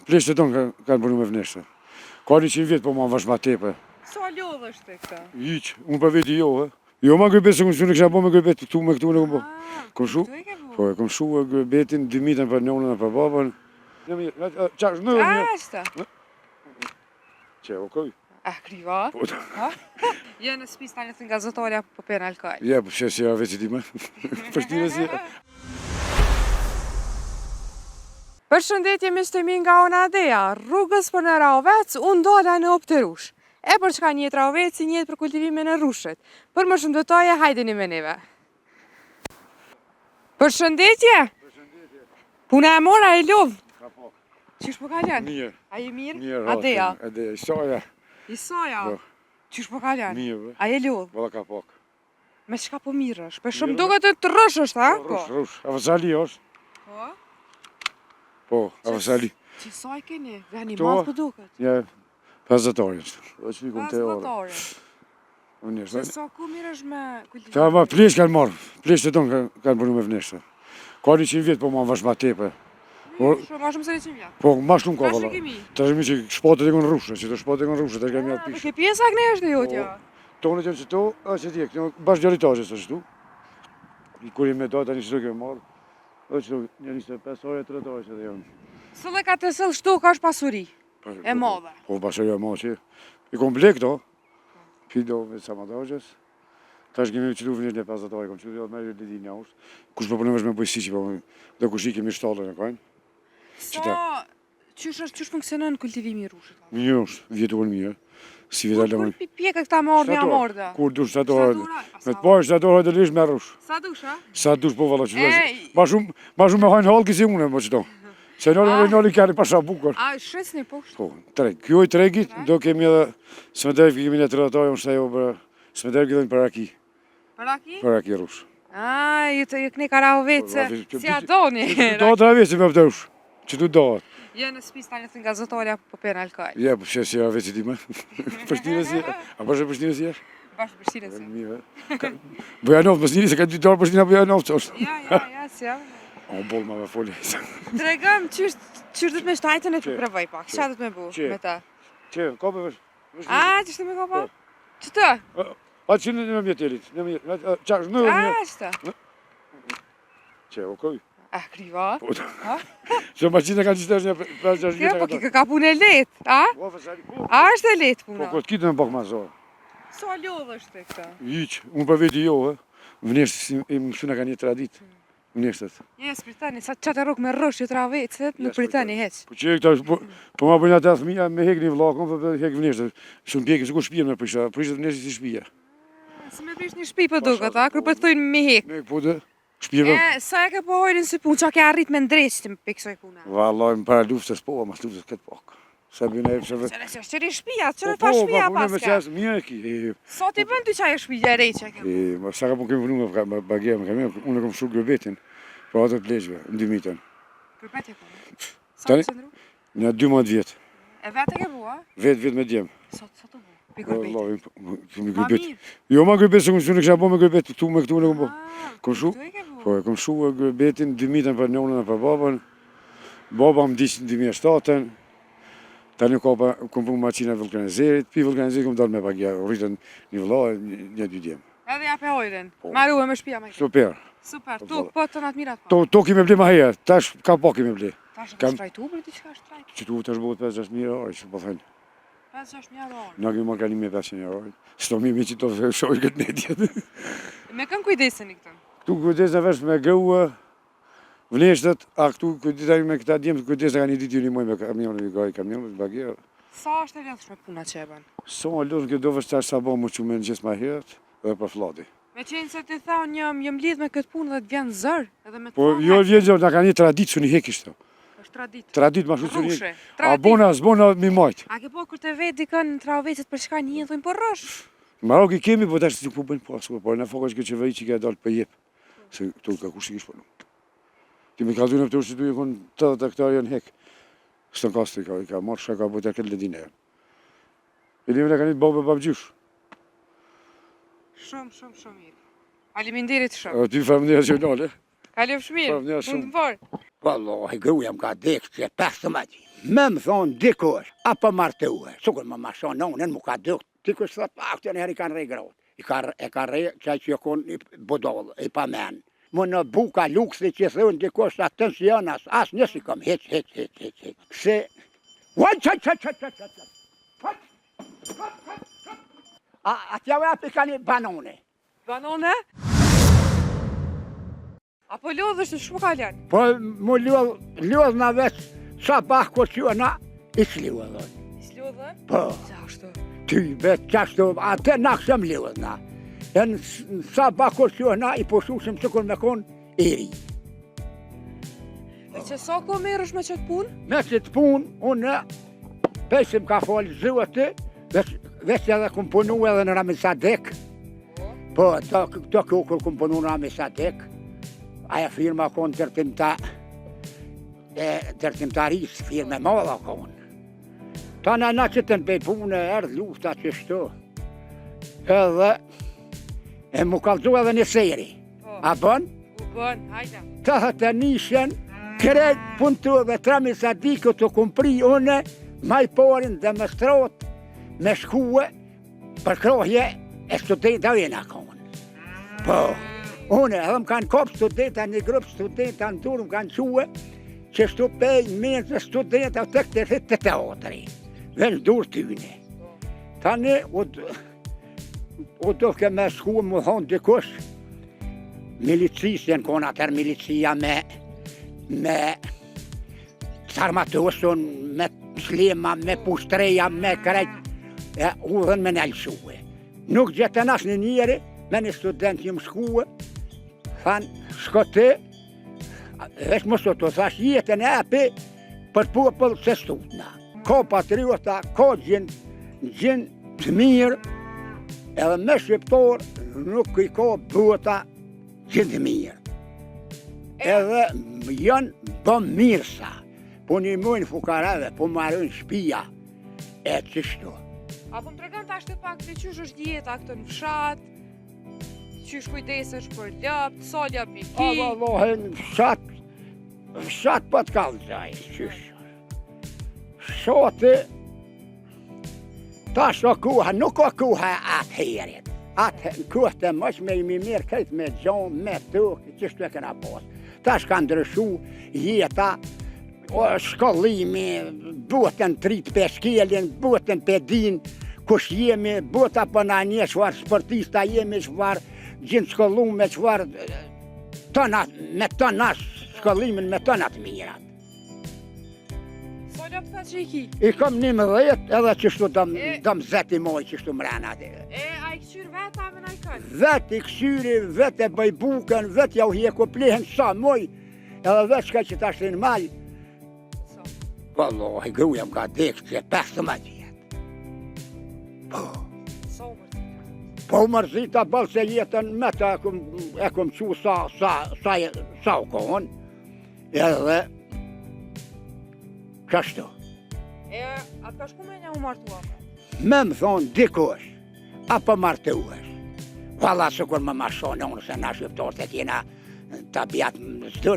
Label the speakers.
Speaker 1: Pleqtë tonë kanë punu me vneshtë. Ka 100 vjet po ma veç ma tepër.
Speaker 2: Sa lodhesh ti këta?
Speaker 1: Hiç, unë për veti jo, he. Jo ma gërbet se unë kisha bo me gërbet këtu me këtu në kom bo. Kom shu? Po e kom shu gërbetin 2000 për nonën e për babën. Qa, në,
Speaker 2: në. Ashta.
Speaker 1: Që, okej.
Speaker 2: A, kriva?
Speaker 1: Po,
Speaker 2: Jo në spis tani thënë gazetarja po pen alkohol.
Speaker 1: Ja, po që si ja veç i di më. Pështire si.
Speaker 2: Përshëndetje miqtë e mi nga ona Dea, rrugës për në Rahovec, unë dola në Opterush. E për çka njihet Rahoveci, njihet për kultivimin e rrushit. Për më shumë detaje, hajdeni me neve. Përshëndetje!
Speaker 1: Përshëndetje.
Speaker 2: Puna e mora e lodh.
Speaker 1: Ka pak.
Speaker 2: Qysh po kalon?
Speaker 1: Mirë.
Speaker 2: A je mirë?
Speaker 1: Mirë.
Speaker 2: Adeja.
Speaker 1: Adeja, Isaja.
Speaker 2: Isaja.
Speaker 1: Po.
Speaker 2: Qysh po kalon?
Speaker 1: Mirë. Bre.
Speaker 2: A je lodh?
Speaker 1: Valla ka pak.
Speaker 2: Me çka po mirresh? Po shumë duket të rrush është, ha?
Speaker 1: Po, rrush, rrush. Avazali është.
Speaker 2: Po.
Speaker 1: Po, avazali.
Speaker 2: Që sa i keni? Veni madh po duket.
Speaker 1: Ja, 50 orë është. Do të shikojmë te
Speaker 2: orë. 50 orë.
Speaker 1: Vneshtë.
Speaker 2: Se sa ku mirresh me
Speaker 1: kultivimin? Ta ma pleqtë kanë marrë, pleqtë tonë kanë punu me vneshtë. Ka 100 vjet po ma veç ma tepër.
Speaker 2: Po, shumë, ma shumë se 100 vjet.
Speaker 1: Po, ma shumë ka valla.
Speaker 2: Trashëgimi.
Speaker 1: Trashëgimi që shpatet e konë rrushë, që të shpatet e konë rrushë, të kemi atë pishë.
Speaker 2: Ke pjesa këne është e jotja?
Speaker 1: Po, tonë që qëto, është që tje, këto, bashkë djalit tashës është tu. I kur jemi me dojë, tani që të kemi marrë, është që një 25 orë, 30 orë që dhe janë.
Speaker 2: Sëllë ka të sëllë shtu, ka është pasuri,
Speaker 1: po,
Speaker 2: e madhe.
Speaker 1: Po, pasuri e madhe që, i kom ble këto, Pido me sa më dojës. Tash kemi qëtu vënë në 50 orë, kom qëtu me ledin jashtë. Kush po punon veç me bujqësi që po do kush i kemi shtallën e kajnë.
Speaker 2: Sa qysh është qysh funksionon kultivimi i rrushit?
Speaker 1: Mirë është, vjetuar mirë. Si vjet
Speaker 2: Kur kur pjekët këta me ardhë me amorda?
Speaker 1: Kur dush shtator. Me të parë shtator hajde lish me rrush.
Speaker 2: Sa dush, a?
Speaker 1: Sa dush po valla që dush. Ma shumë ma shumë me hajnë hallki si unë po qëto. Se nori ah. nori kanë pasha bukur.
Speaker 2: A shesni po kështu?
Speaker 1: Po, treg. Kjo i tregit do kemi edhe Smederev kemi një tregtar unë shtajo për Smederev kemi për raki.
Speaker 2: Për raki?
Speaker 1: Për raki rrush.
Speaker 2: A, ju të ju këni Rahovece,
Speaker 1: po,
Speaker 2: si a doni?
Speaker 1: Do të Rahoveci me vdeush, që tu do.
Speaker 2: Jo në spis tani thënë gazetarja po pen alkohol.
Speaker 1: Ja, po që si Rahoveci di më. Prishtinës si, a po Prishtinës si është?
Speaker 2: Bash Prishtinës si.
Speaker 1: Mirë. Bujanovc, mos njëri se ka dy dorë Prishtina Bujanovc është.
Speaker 2: Ja, ja, ja, si jam.
Speaker 1: O boll ma me foli.
Speaker 2: Tregom qysh qysh do të me shtajtën e të provoj pak. Çfarë do të me bu me ta?
Speaker 1: Që, ka për vesh.
Speaker 2: A, që me ka pa? Po. Që të?
Speaker 1: A që në në mjetelit, në mjetelit, qa, në në
Speaker 2: A, që
Speaker 1: Që, okej.
Speaker 2: A, kriva?
Speaker 1: Po, Se maqina ka gjithë është një 5-6
Speaker 2: vjetë. Po, kjo ka punë e lehtë, a?
Speaker 1: Po, po.
Speaker 2: A është e lehtë puna?
Speaker 1: Po, këtë kitë në pak ma zorë.
Speaker 2: Sa lodhesh ti këta?
Speaker 1: Hiç, unë për veti jo, he. Vneshtë, i mësuna ka një traditë. Vneshtët.
Speaker 2: Je, s'pritani, sa qatë rrugë me rrush, ju Rahovecit, nuk pritani hiç.
Speaker 1: Po që këta, po, po ma bëjnë ata fëmija me hek një vllakun, po hek vneshtët. Shumë pjekin, sikur shpia me prishë, prishët vneshtët si shpia.
Speaker 2: Si me prish një shpi po duket, a? Kur po të thujnë me hek.
Speaker 1: Me hek, po dhe. Shpia
Speaker 2: E, sa e ke po hajrin si punë, qa ke arrit me ndreq ti me kësaj pune?
Speaker 1: Vallaj, më para luftës po, mas luftës këtë pak. Se bëjnë e pse
Speaker 2: Qëre që është qëri shpia, qëre pa shpia
Speaker 1: po, po,
Speaker 2: paske.
Speaker 1: Po, mirë e ki.
Speaker 2: Sa ti bën ty qajo shpia e re që e ke?
Speaker 1: E, ma sa ka po kemi punu me bagera, me kamion, unë e kom shu gërbetin, për atë pleqve, në 2000-ën.
Speaker 2: Gërbet e kom? Sa të qëndru?
Speaker 1: Në 12 vjet.
Speaker 2: E vetë e ke bu, a?
Speaker 1: Vetë vjet me djem.
Speaker 2: Sa të bu? Pi gërbet?
Speaker 1: Po, gërbet. Jo, ma gërbet, se unë kisha bo me gërbet, këtu me këtu në kom bo. Kom shu, po, e kom shu gërbetin, 2000-ën për nonën e për babën. Baba më vdiq në 2007-ën. Tani ka pa, kom pru maqina e vulkanizerit, pi vulkanizerit kom dalë me bagia, rritën një vëlla e një dy djem.
Speaker 2: Edhe ja pe hajrin, po. Maru e me shpia me
Speaker 1: Super.
Speaker 2: Super, tokë, po të natë mirat
Speaker 1: po. To, tokë me ble ma herë, tash ka pak i me ble.
Speaker 2: Tash është shtrajtu për diçka shtrajtu?
Speaker 1: Që tu tash bëhet 5-6 mijë euro, që po thënë.
Speaker 2: 5-6 mijë euro.
Speaker 1: Na kemi marrë ka 1500 euro. S'to mi mi që të shohë këtë medjet.
Speaker 2: Me kënë kujdeseni këtë?
Speaker 1: Këtu kujdeseni veç me grua, vneshtët, a këtu kujdeseni me këta djemë, kujdeseni ka një ditë ju një moj me kamionë, me gaj kamionë, me bagera.
Speaker 2: Sa është e lodhshme puna që e bën?
Speaker 1: Sa e lodhshme kjo do veç tash sa bo më që me mëngjes ma herët dhe për flladi.
Speaker 2: Me qenë se ti tha, unë jam, jam lidh me këtë punë dhe të vjen zor, edhe me të
Speaker 1: Po,
Speaker 2: thonë
Speaker 1: jo vjen zor, na ka një traditë që një hek ishte.
Speaker 2: Është traditë.
Speaker 1: Traditë ma shumë që një
Speaker 2: Rrushe,
Speaker 1: A
Speaker 2: traditë.
Speaker 1: bona, s'bona, mi majt.
Speaker 2: A ke po kur të vet dikën në Rahovecit për çka një thonë po rrush.
Speaker 1: Marok i kemi, po tash nuk po bëjnë po askush, por në fokus kjo qeveri që ka dalë po jep. Se këtu ka kush i kish punu. Ti me kallzu në këtë që tu i kon 80 hektar janë hek. S'të kasti ka, i ka marrë shka ka bërë këtë ledine. E një ka një babë babgjysh.
Speaker 2: Shumë, shumë, shumë mirë. Faleminderit shumë.
Speaker 1: Ty faleminderit që nale.
Speaker 2: Kalofsh mirë.
Speaker 1: Faleminderit shumë.
Speaker 2: Punë të mbarë.
Speaker 3: Vallahi, gruja më ka dekë që 15 vjet. Me më thonë dikush, apo martue, sikur më ma shoh nonën, mu ka dukë, dikush thot, a, këto njëherë i kanë rreh gratë. I ka, e ka rreh qaj që jo konë i budall, i pamen. Më në buka luksi që thonë dikush, atë tension, as, as një si kom, hiç, hiç, hiç, hiç, hiç. Se, vaj, qaj, qaj, qaj, qaj, qaj, qaj, qaj, qaj, qaj, qaj. A, a t'ja vepi ka një banone.
Speaker 2: Banone? A po lodhësh të shumë ka lënë?
Speaker 3: Po, mu lodh, lodh na veç, sa bah kur që na, i s'lodhën.
Speaker 2: I s'lodhën?
Speaker 3: Po.
Speaker 2: Qashtu?
Speaker 3: Ty, veç qashtu, atë na këshëm lodh na. E në sa bah kur që na, i pushushëm sikur me konë i ri.
Speaker 2: E që sa kohë merresh me qëtë punë?
Speaker 3: Me qëtë punë, unë, pej se më ka falë Zoti, veç, veç edhe kum punu edhe në Ramiz Sadik. Po, të, të kjo kur kum punu në Ramiz Sadik, aja firma konë ndërtimta, e ndërtimtarisë, firma e madhe konë. Ta na na qitën pej pune, erdh lufta qështu, edhe, e mu kallzu edhe një seri.
Speaker 2: Po.
Speaker 3: A bën?
Speaker 2: U bën, hajde.
Speaker 3: 81-shën, krejt punëtorëve të Ramiz Sadikut u kum pri une, ma i pari n'demonstratë me shkue përkrahje e studentave jena konë. Po, une edhe më kanë kapë studenta, një grup studenta në durë më kanë çue, qështu pej menzë studenta të këtë të teatri, dhe në durë tyne. Tani, u, U dojke me shku më thonë dikush, milicisë janë konë atëherë milicia me, me t'armatosun, me slema, me pushtreja, me krejt, e udhën me na lëshue. Nuk gjetën asnjë njeri, me një student një më shkue, thanë, shko ti, Veç mos të thash jetën e api për popull se s'tutna. Ka patriota, ka gjin, gjin të mirë, edhe me shqiptor nuk i ka bota gjin të mirë. Edhe janë bëmirësa, po nimojnë fukarave, po marojnë shpia, e qështu.
Speaker 2: A po më tregon tash të pak të qysh është jeta këtu në fshat, Qysh kujdesesh për lopt, sa lop i ki?
Speaker 3: A, vallahi, në fshat, fshat po të kallzoj, qysh. Fshati, tash o koha, nuk o koha atëherit. Atë në kohë të moçme jemi marrë krejt me gjo, me tokë, qështu e kena pas. Tash ka ndryshu jeta, o, shkollimi, botën të ritë pe shkelin, botën pe din, kush jemi, bota po na njeh çfarë sportista jemi, çfarë gjinë shkollume, çfarë tona, me tona shkollimin, me tona të mirat.
Speaker 2: Sa lopë tha që i ki?
Speaker 3: I kom 11 edhe qështu dom, dom zeti moj qështu mrena.
Speaker 2: E, a i këqyr vetë a me naj kënd?
Speaker 3: Vetë i këqyri, vetë e bëj bukën, vetë jau hjeku plehën, sa moj, edhe vetë shkoj që tash në mal. Vallahi, gruja më ka dekë që 15 vjetë. Po.
Speaker 2: Sa u mërzita?
Speaker 3: Po u mërzita, boll se jetën me të e kum, e kum qu sa, sa, sa, sa u kohën. Edhe, qashtu.
Speaker 2: E, a të ka shku menja u martua?
Speaker 3: Me më thonë dikush, apo martuesh. Valla sikur më ma shonë unë se na shqiptarët e kena tabiat s'do.